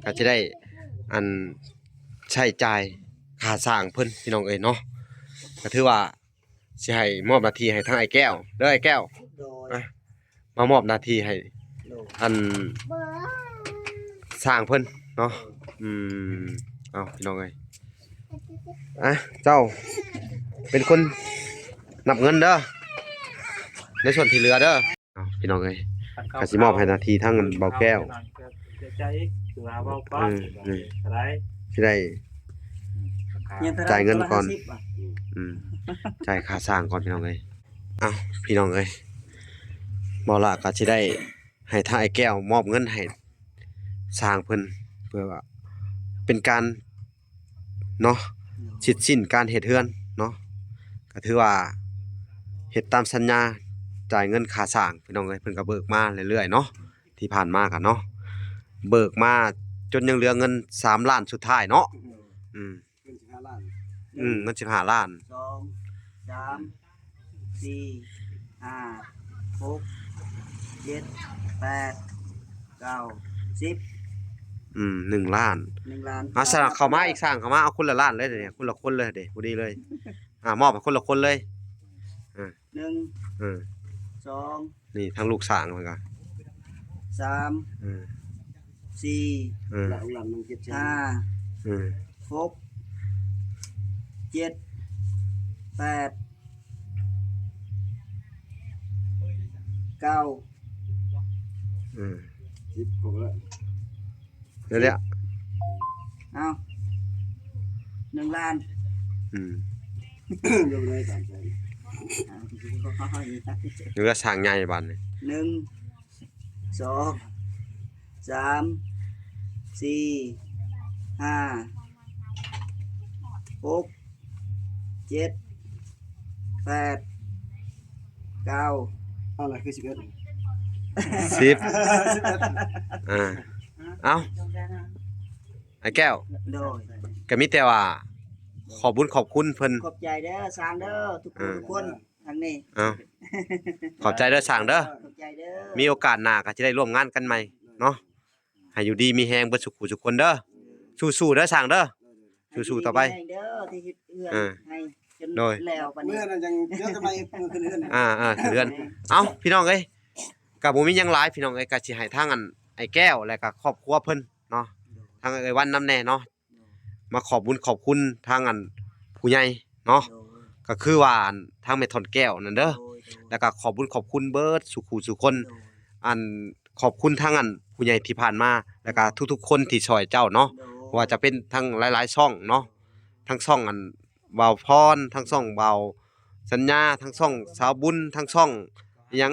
ກໍຈະໄດ້ ອັນ ໃຊ້ຈ່າຍຄ່າສ້າງເພິ່ນ ພີ່ນ້ອງເອີຍເນາະ ກໍຖືວ່າຊິໃຫ້ມອບໜ້າທີ່ໃຫ້ທາງອ້າຍແກ້ວເດີ ອ້າຍແກ້ວ ໂດຍ ອ່ະ ມາມອບໜ້າທີ່ໃຫ້ ໂດຍ ອັນ ຊ່າງເພິ່ນເນາະ ອືມ ເອົາ ພີ່ນ້ອງເອີຍ ອ່ະ ເຈົ້າເປັນຄົນນັບເງິນເດີ ໃນສ່ວນທີ່ເຫຼືອເດີ. ເອົາ ພີ່ນ້ອງເອີຍ ຄັນເຂົ້າ ກໍຊິມອບໃຫ້ໜ້າທີ່ທາງ ເອີ ບ່າວແກ້ວ ເຂົ້າ ໃຈ ຄືວ່າເວົ້າໄປ ເອີ ນີ້ ກໍໄດ້ ຊິໄດ້ ອືມ ຈ່າຍເງິນກ່ອນ ອືມ ຈ່າຍຄ່າສ້າງກ່ອນ ພີ່ນ້ອງເອີຍ ເອົ້າ ພີ່ນ້ອງເອີຍ ບ່າວຫຼ້າກໍຊິໄດ້ໃຫ້ທາງອ້າຍແກ້ວມອບເງິນໃຫ້ຊ່າງເພິ່ນ ເພື່ອວ່າເປັນການ ເນາະ ໂດຍ ເສັດສິ້ນການເຮັດເຮືອນເນາະ ກໍຖືວ່າເຮັດຕາມສັນຍາ ຈ່າຍເງິນຄ່າສ້າງ ພີ່ນ້ອງເອີຍ ເພິ່ນກໍເບີກມາເລື້ອຍໆເນາະ ທີ່ຜ່ານມາກໍເນາະ ເບີກມາຈົນຍັງເຫຼືອເງິນສາມລ້ານສຸດທ້າຍເນາະ ໂດຍ ອືມ ເງິນສິບຫ້າລ້ານ ອືມ ເງິນສິບຫ້າລ້ານ ສອງ ສາມ ສີ່ ຫ້າ ຫົກ ເຈັດ ແປດ ເກົ້າ ສິບ ອືມ ໜຶ່ງລ້ານ ໜຶ່ງລ້ານ ອ່າ ສະນັ້ນເຂົ້າມາອີກ ຊ່າງເຂົ້າມາ ເອົາຄົນລະລ້ານເລີຍເດ ຄົນລະຄົນເລີຍເດ ພໍດີເລີຍ ອ່າ ມອບໃຫ້ຄົນລະຄົນເລີຍ ອ່າ ໜຶ່ງ ເອີ ສອງ ນີ້ທາງລູກຊ່າງເພິ່ນກໍ ສາມ ເອີ ສີ່ ເອີ ຫ້າ ຫົກ ເຈັດ ແປດ ເກົ້າ ເອີ ສິບ ຄົບແລ້ວ ເດີໆ ເອົາ ໜຶ່ງລ້ານ ອືມ ເຫຼືອສາມແສນ ເຫຼືອສ້າງໃຫຍ່ບາດນີ້ ໜຶ່ງ ສອງ ສາມ ສີ່ ຫ້າ ຫົກ ເຈັດ ແປດ ເກົ້າ ເອົາລະ ຄືສິບເອັດ ສິບ ສິບເອັດ ອ່າ ເອົ້າ ອ້າຍແກ້ວ ໂດຍ ກໍມີແຕ່ວ່າຂອບບຸນຂອບຄຸນເພິ່ນ ຂອບໃຈເດີຊ່າງເດີ ທຸກຜູ້ ເອີ ທຸກຄົນທາງນີ້ ເອົ້າ ຂອບໃຈເດີຊ່າງເດີ ຂອບໃຈເດີ ມີໂອກາດໜ້າກໍຈະໄດ້ຮ່ວມງານກັນໃໝ່ເນາະ ໃຫ້ຢູ່ດີມີແຮງເບິດສູ່ຜູ້ສູ່ຄົນເດີ ສູ້ໆເດີຊ່າງເດີ ສູ້ໆຕໍ່ໄປ ໃຫ້ຢູ່ດີມີແຮງເດີ ທີ່ເຮັດເຮືອນ ອ່າ ໃຫ້ຈົນ ໂດຍ ແລ້ວບັດນີ້ ເມື່ອນັ້ນຍັງເດີນກັນໃໝ່ ເມື່ອຂຶ້ນເຮືອນ ອ່າໆ ຂຶ້ນເຮືອນ ເອົ້າ ພີ່ນ້ອງເອີຍ ກໍບໍ່ມີຫຍັງຫຼາຍ ພີ່ນ້ອງເອີຍ ກໍຊິໃຫ້ທາງອັນ ອ້າຍແກ້ວ ແລະກະຄອບຄົວເພິ່ນເນາະ ໂດຍ ທາງເອື້ອຍວັນນຳແດ່ເນາະ ໂດຍ ມາຂອບບຸນຂອບຄຸນທາງອັນຜູ້ໃຫຍ່ເນາະ ໂດຍ ກະຄືວ່າອັນທາງແມ່ທ່ອນແກ້ວນັ້ນເດີ ໂດຍ ໂດຍ ແລະກະຂອບບຸນຂອບຄຸນເບິດສູ່ຄູ່ສູ່ຄົນ ໂດຍ ອັນຂອບຄຸນທາງອັນຜູ້ໃຫຍ່ທີ່ຜ່ານມາ ແລະກະທຸກໆຄົນທີ່ຊ່ອຍເຈົ້າເນາະ ໂດຍ ບໍ່ວ່າຈະເປັນທັງຫຼາຍໆຊ່ອງເນາະ ທັງຊ່ອງອັນບ່າວພອນ ທັງຊ່ອງບ່າວສັນຍາ ທັງຊ່ອງສາວບຸນ ທັງຊ່ອງອີ່ຫຍັງ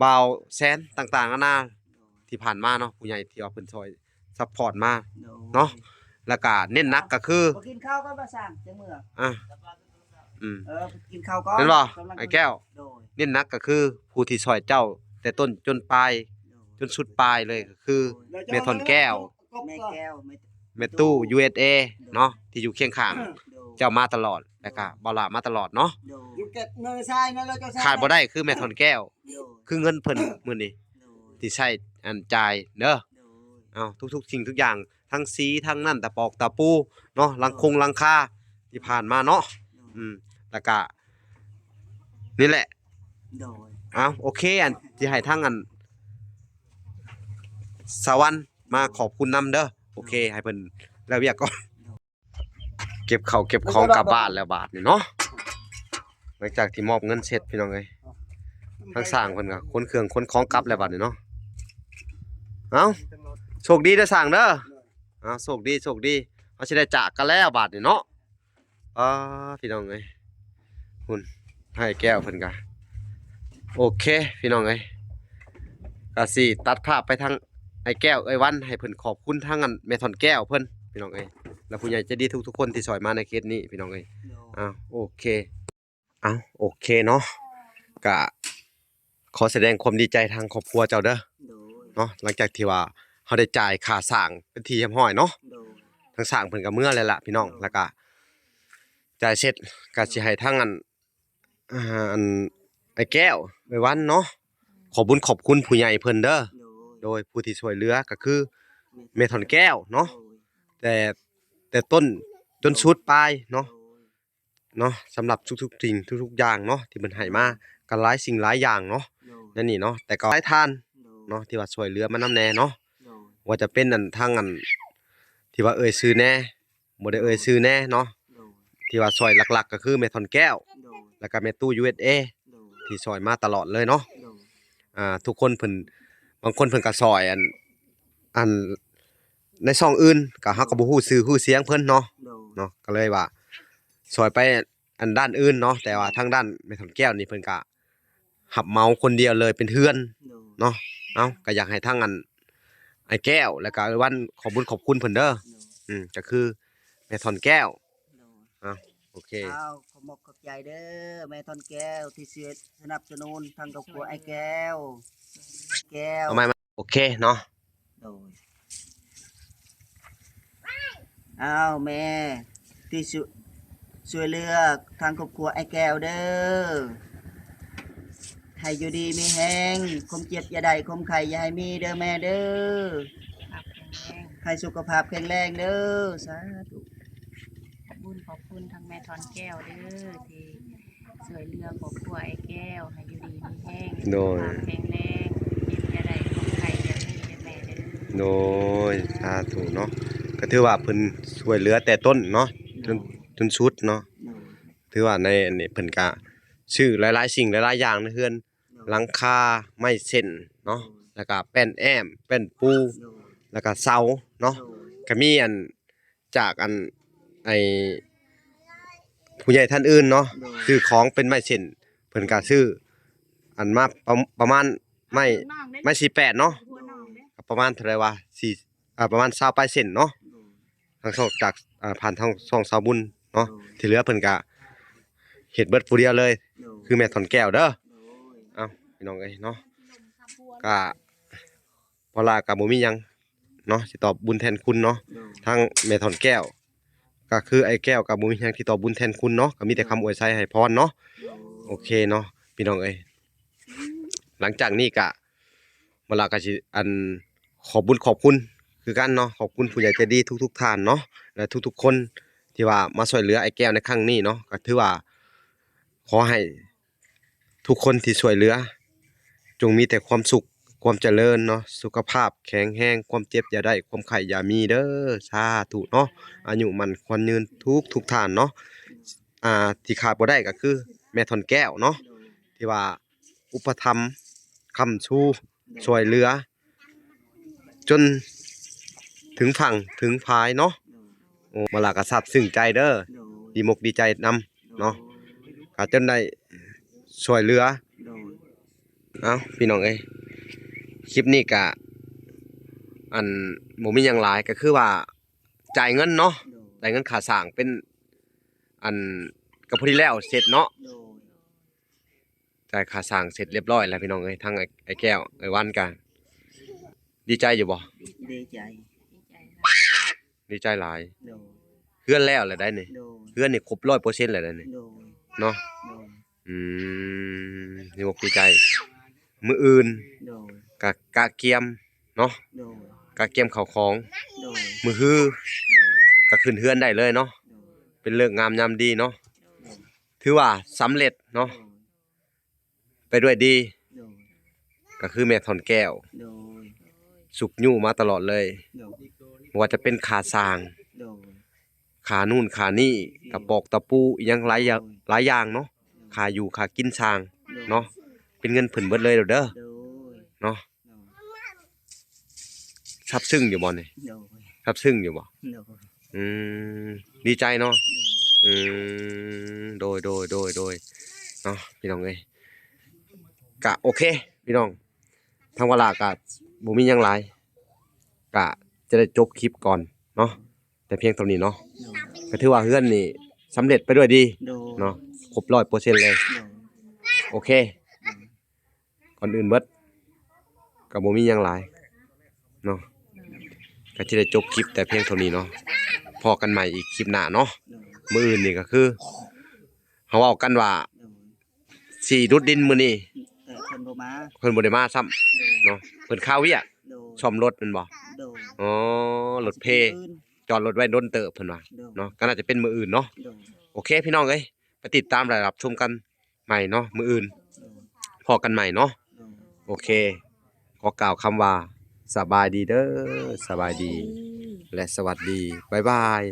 ບ່າວແສນ ຕ່າງໆນານາ ທີ່ຜ່ານມາເນາະ ຜູ້ໃຫຍ່ທີ່ວ່າເພິ່ນຊ່ອຍຊັບພອດມາ ໂດຍ ເນາະ ແລ້ວກະເນັ້ນໜັກກະຄື ບໍ່ກິນເຂົ້າກ່ອນ ບໍ່ຊ່າງ ຈັ່ງເມືອ ອ່າ ອືມ ເອີ ກິນເຂົ້າກ່ອນ ແມ່ນບໍ່ ກຳລັງ ອ້າຍແກ້ວ ໂດຍ ເນັ້ນໜັກກະຄືຜູ້ທີ່ຊ່ອຍເຈົ້າແຕ່ຕົ້ນຈົນປາຍ ໂດຍ ຈົນສຸດປາຍເລີຍ ກະຄື ໂດຍ ແມ່ທ່ອນແກ້ວ ແມ່ແກ້ວ ແມ່ ແມ່ຕູ້ ຢູເອສເອ ໂດຍ ເນາະ ທີ່ຢູ່ຄຽງຂ້າງ ໂດຍ ເຈົ້າມາຕະຫຼອດ ແລ້ວກະ ໂດຍ ບ່າວຫຼ້າມາຕະຫຼອດເນາະ ໂດຍ ຢູ່ເກັບເນີຊາຍນັ້ນແລ້ວເຈົ້າ ຂາດບໍ່ໄດ້ຄືແມ່ທ່ອນແກ້ວ ໂດຍ ຄືເງິນເພິ່ນມື້ນີ້ ໂດຍ ທີ່ໃຊ້ອັນຈ່າຍເດີ ໂດຍ ເອົາ ທຸກໆສິ່ງທຸກຢ່າງ ທັງສີ ທັງນັ້ນ ຕະປອກຕະປູເນາະ ໂດຍ ຫຼັງຄົງຫຼັງຄາທີ່ຜ່ານມາເນາະ ໂດຍ ອືມ ແລ້ວກະ ນີ້ແຫຼະ ໂດຍ ເອົາ ໂອເຄ ອັນ ຊິໃຫ້ທາງອັນ ສະຫວັນມາຂອບຄຸນນຳເດີ ໂອເຄ ໂດຍ ໃຫ້ເພິ່ນແລ້ວວຽກກ່ອນ ໂດຍ ເກັບເຂົ້າເກັບຂອງກັບບ້ານແລ້ວບາດນີ້ເນາະ ຫຼັງຈາກທີ່ມອບເງິນເສັດ ພີ່ນ້ອງເອີຍ ທາງຊ່າງເພິ່ນກະຂົນເຄື່ອງຂົນຂອງກັບແລ້ວບາດນີ້ເນາະ ເອົາ ໂຊກດີເດີຊ່າງເດີ ເອົາ ໂຊກດີ ໂຊກດີ ເຮົາຊິໄດ້ຈາກກັນແລ້ວບາດນີ້ເນາະ ອາ ພີ່ນ້ອງເອີຍ ພຸ້ນ ອ້າຍແກ້ວເພິ່ນກະ ໂອເຄ ພີ່ນ້ອງເອີຍ ກະຊິຕັດພາບໄປທາງອ້າຍແກ້ວ ເອື້ອຍວັນ ໃຫ້ເພິ່ນຂອບຄຸນທາງອັນແມ່ທ່ອນແກ້ວເພິ່ນ ພີ່ນ້ອງເອີຍ ແລະຜູ້ໃຫຍ່ໃຈດີທຸກໆຄົນທີ່ຊ່ອຍມາໃນເຂດນີ້ ພີ່ນ້ອງເອີຍ ໂດຍ ອາ ໂອເຄ ເອົາ ໂອເຄເນາະ ກະຂໍສະແດງຄວາມດີໃຈທາງຄອບຄົວເຈົ້າເດີ ໂດຍ ເນາະ ຫຼັງຈາກທີ່ວ່າເຮົາໄດ້ຈ່າຍຄ່າສ້າງເປັນທີ່ຮຽບຮ້ອຍເນາະ ໂດຍ ທາງຊ່າງເພິ່ນກະເມືອແລ້ວລະ ພີ່ນ້ອງ ໂດຍ ແລ້ວກະຈ່າຍເສັດ ກະຊິໃຫ້ທາງອັນ ອ່າ ອັນ ອ້າຍແກ້ວ ເອື້ອຍວັນເນາະ ຂອບບຸນຂອບຄຸນຜູ້ໃຫຍ່ເພິ່ນເດີ ໂດຍ ໂດຍ ຜູ້ທີ່ຊ່ວຍເຫຼືອກະຄືແມ່ທ່ອນແກ້ວເນາະ ໂດຍ ແຕ່ ແຕ່ຕົ້ນຈົນສຸດປາຍເນາະ ໂດຍ ເນາະ ສຳລັບທຸກໆສິ່ງທຸກໆຢ່າງເນາະ ທີ່ເພິ່ນໃຫ້ມາ ໂດຍ ກະຫຼາຍສິ່ງຫຼາຍຢ່າງເນາະ ໂດຍ ໃນນີ້ເນາະ ແຕ່ກໍຫຼາຍທ່ານ ໂດຍ ເນາະ ທີ່ວ່າຊ່ວຍເຫຼືອມານຳແດ່ເນາະ ໂດຍ ວ່າຈະເປັນອັນ ທາງອັນ ທີ່ວ່າເອີ່ຍຊື່ແດ່ ບໍ່ໄດ້ເອີ່ຍຊື່ແດ່ເນາະ ໂດຍ ທີ່ວ່າຊ່ອຍຫຼັກໆກະຄືແມ່ທ່ອນແກ້ວ ໂດຍ ແລ້ວກະແມ່ຕູ້ ຢູເອສເອ ໂດຍ ທີ່ຊ່ອຍມາຕະຫຼອດເລີຍເນາະ ໂດຍ ອ່າ ທຸກຄົນເພິ່ນ ບາງຄົນເພິ່ນກະຊ່ອຍອັນ ອັນ ໃນຊ່ອງອື່ນ ກະເຮົາກະບໍ່ຮູ້ຊື່ຮູ້ສຽງເພິ່ນເນາະ ໂດຍ ເນາະ ກະເລີຍວ່າຊ່ອຍໄປອັນດ້ານອື່ນເນາະ ແຕ່ວ່າທາງດ້ານແມ່ທ່ອນແກ້ວນີ້ເພິ່ນກະ ຮັບເໝົາຄົນດຽວເລີຍເປັນເຮືອນ ໂດຍ ເນາະ ເອົາ ກະຢາກໃຫ້ທາງອັນ ອ້າຍແກ້ວ ແລ້ວກະອ້າຍວັນ ຂອບບຸນຂອບຄຸນເພິ່ນເດີ ໂດຍ ອືມ ກະຄືແມ່ທ່ອນແກ້ວ ໂດຍ ເອົາ ໂອເຄ ເອົາ ຂອບມຸກຂອບໃຈເດີ ແມ່ທ່ອນແກ້ວ ທີ່ຊ່ວຍສະໜັບສະໜູນທາງຄອບຄົວອ້າຍແກ້ວ ແກ້ວ ເອົາໃໝ່ ໂອເຄເນາະ ໂດຍ ອ້າວ ແມ່ທີ່ຊ່ວຍ ຊ່ວຍເຫຼືອທາງຄອບຄົວອ້າຍແກ້ວເດີ ໃຫ້ຢູ່ດີມີແຮງ ຄວາມເຈັບຢ່າໄດ້ ຄວາມໄຂ້ຢ່າໃຫ້ມີເດີແມ່ເດີ ສຸຂະພາບແຂງແຮງ ໃຫ້ສຸຂະພາບແຂງແຮງເດີ ສາທຸ ຂອບບຸນຂອບຄຸນທາງແມ່ທ່ອນແກ້ວເດີ ທີ່ ຊ່ວຍເຫຼືອຄອບຄົວອ້າຍແກ້ວໃຫ້ຢູ່ດີມີແຮງ ໂດຍ ສຸຂະພາບແຂງແຮງ ເຈັບຢ່າໄດ້ ຄວາມໄຂ້ຢ່າມີເດີແມ່ເດີ ໂດຍ ສາທຸເນາະ ກະຖືວ່າເພິ່ນຊ່ວຍເຫຼືອແຕ່ຕົ້ນເນາະ ໂດຍ ຈົນ ຈົນສຸດເນາະ ໂດຍ ຖືວ່າໃນອັນນີ້ເພິ່ນກະຊື້ຫຼາຍໆສິ່ງຫຼາຍໆຢ່າງໃນເຮືອນ ໂດຍ ຫຼັງຄາ ໄມ້ເສັ້ນເນາະ ໂດຍ ແລ້ວກະແປ້ນແອ້ມ ແປ້ນປູ ໂດຍ ແລ້ວກະເສົາເນາະ ໂດຍ ກະມີອັນ ຈາກອັນ ໄອ້ ຜູ້ໃຫຍ່ທ່ານອື່ນເນາະ ໂດຍ ຊື້ຂອງເປັນໄມ້ເສັ້ນ ເພິ່ນກະຊື້ອັນມາປະ ປະມານໄມ້ ໄມ້ສີ່ແປດເນາະ ປະມານເທົ່າໃດວະ ສີ່ ອ່າ ປະມານຊາວປາຍເສັ້ນເນາະ ໂດຍ ທາງຊ່ອງຈາກ ອ່າ ຜ່ານທາງຊ່ອງສາວບຸນເນາະ ໂດຍ ທີ່ເຫຼືອເພິ່ນກະເຮັດເບິດຜູ້ດຽວເລີຍ ໂດຍ ຄືແມ່ທ່ອນແກ້ວເດີ ໂດຍ ເອົ້າ ພີ່ນ້ອງເອີຍເນາະ ກະ ເພາະວ່າກະບໍ່ມີຫຍັງເນາະ ຊິຕອບບຸນແທນຄຸນເນາະ ໂດຍ ທາງແມ່ທ່ອນແກ້ວ ກະຄືອ້າຍແກ້ວກະບໍ່ມີຫຍັງທີ່ຕອບບຸນແທນຄຸນເນາະ ກະມີແຕ່ຄຳອວຍໄຊໃຫ້ພອນເນາະ ໂດຍ ໂອເຄເນາະ ພີ່ນ້ອງເອີຍ ຫຼັງຈາກນີ້ກະ ເວລາກະຊິ ອັນ ຂອບບຸນຂອບຄຸນຄືກັນເນາະ ຂອບຄຸນຜູ້ໃຫຍ່ໃຈດີທຸກໆທ່ານເນາະ ແລະ ທຸກໆຄົນທີ່ວ່າມາຊ່ວຍເຫຼືອອ້າຍແກ້ວໃນຄັ້ງນີ້ເນາະ ກະຖືວ່າ ຂໍໃຫ້ ທຸກຄົນທີ່ຊ່ວຍເຫຼືອ ຈົ່ງມີແຕ່ຄວາມສຸກ ຄວາມຈະເລີນເນາະ ສຸຂະພາບແຂງແຮງ ຄວາມເຈັບຢ່າໄດ້ ຄວາມໄຂ້ຢ່າມີເດີ ສາທຸເນາະ ອາຍຸໝັ້ນຂວັນຍືນທຸກໆທ່ານເນາະ. ອ່າ ທີ່ຂາດບໍ່ໄດ້ກໍຄືແມ່ທ່ອນແກ້ວເນາະ ທີ່ວ່າອຸປະຖຳຄ້ຳຊູ ຊ່ວຍເຫຼືອ ຈົນເຖິງຝັ່ງເຖິງຝາຍເນາະ. ໂອ້ ມາລາກໍຊາບຊຶ້ງໃຈເດີ ດີມົກດີໃຈນຳເນາະ ກໍຈົນໄດ້ຊ່ວຍເຫຼືອ. ເອົ້າ ພີ່ນ້ອງເອີຍ ຄລິບນີ້ກະ ອັນ ບໍ່ມີຫຍັງຫຼາຍ ກໍຄືວ່າຈ່າຍເງິນເນາະ ຈ່າຍເງິນຄ່າສ້າງເປັນ ອັນ ກໍພໍດີແລ້ວເສັດເນາະ. ຈ່າຍຄ່າສ້າງເສັດລຽບຮ້ອຍແລ້ວ ພີ່ນ້ອງເອີຍ ທັງອ້າຍ ອ້າຍແກ້ວ ອ້າຍວັນກະ ດີໃຈຢູ່ບໍ່? ດີໃຈ ດີໃຈຫຼາຍ. ໂດຍ ເຮືອນແລ້ວແລ້ວໃດ໋ນີ້. ໂດຍ ເຮືອນນີ້ຄົບຮ້ອຍເປີເຊັນແລ້ວໃດ໋ນີ້. ໂດຍ ເນາະ. ໂດຍ ອືມ ດີອົກດີໃຈ. ມື້ອື່ນ ໂດຍ ກະກະກຽມເນາະ. ໂດຍ ກະກຽມເຂົ້າຂອງ. ໂດຍ ມື້ຮື ໂດຍ ກະຂຶ້ນເຮືອນໄດ້ເລີຍເນາະ. ໂດຍ ເປັນເລີກງາມຍາມດີເນາະ. ໂດຍ ຖືວ່າສຳເລັດເນາະ. ໂດຍ ໄປດ້ວຍດີ. ໂດຍ ກໍຄືແມ່ທ່ອນແກ້ວ. ໂດຍ ຊຸກຍູ້ມາຕະຫຼອດເລີຍ. ໂດຍ ບໍ່ວ່າຈະເປັນຄ່າສ້າງ ໂດຍ ຄ່ານູ້ນຄ່ານີ້ ໂດຍ ກະປອກຕະປູ ອີ່ຫຍັງຫຼາຍຢ່າງ ໂດຍ ຫຼາຍຢ່າງເນາະ. ໂດຍ ຄ່າຢູ່ຄ່າກິນຊ່າງ ໂດຍ ເນາະ ເປັນເງິນເພິ່ນເບິດເລີຍເດີ. ໂດຍ ເນາະ. ໂດຍ ຊາບຊຶ້ງຢູ່ບໍ່ນີ້? ໂດຍ ຊາບຊຶ້ງຢູ່ບໍ່? ໂດຍ ອືມ ດີໃຈເນາະ. ໂດຍ ອືມ ໂດຍ ໂດຍ ໂດຍ ໂດຍ ເນາະ ພີ່ນ້ອງເອີຍ. ກະໂອເຄ ພີ່ນ້ອງ ທາງວາລາກະບໍ່ມີຫຍັງຫຼາຍ ກະຈະໄດ້ຈົບຄລິບກ່ອນເນາະ ແຕ່ພຽງເທົ່ານີ້ເນາະ. ໂດຍ ກໍຖືວ່າເຮືອນນີ້ສຳເລັດໄປດ້ວຍດີ. ໂດຍ ເນາະ ຄົບຮ້ອຍເປີເຊັນເລີຍ. ໂດຍ ໂອເຄ ໂດຍ ກ່ອນອື່ນເບິດກໍບໍ່ມີຫຍັງຫຼາຍເນາະ ກໍຊິໄດ້ຈົບຄລິບແຕ່ພຽງເທົ່ານີ້ເນາະ. ພໍ້ກັນໃໝ່ອີກຄລິບໜ້າເນາະ. ໂດຍ ມື້ອື່ນນີ້ກໍຄືເຮົາເວົ້າກັນວ່າ ໂດຍ ຊິດຸດດິນມື້ນີ້ ແຕ່ເພິ່ນບໍ່ມາ ເພິ່ນບໍ່ໄດ້ມາຊ້ຳ. ໂດຍ ເນາະ ເພິ່ນຄາວຽກ. ໂດຍ ສ້ອມລົດແມ່ນບໍ່? ໂດຍ ອໍ ລົດເພ ມື້ອື່ນ ຈອດລົດໄວ້ດົນເຕີບເພິ່ນວ່າ. ໂດຍ ເນາະ ກໍໜ້າຈະເປັນມື້ອື່ນເນາະ. ໂດຍ ໂອເຄ ພີ່ນ້ອງເອີຍ ໄປຕິດຕາມ ແລະ ຮັບຊົມກັນໃໝ່ເນາະ ມື້ອື່ນ. ໂດຍ ພໍ້ກັນໃໝ່ເນາະ. ໂດຍ ໂອເຄ ຂໍກ່າວຄຳວ່າ ສະບາຍດີເດີ ສະບາຍດີ ສະບາຍດີ ແລະ ສະຫວັດດີ ບາຍບາຍ.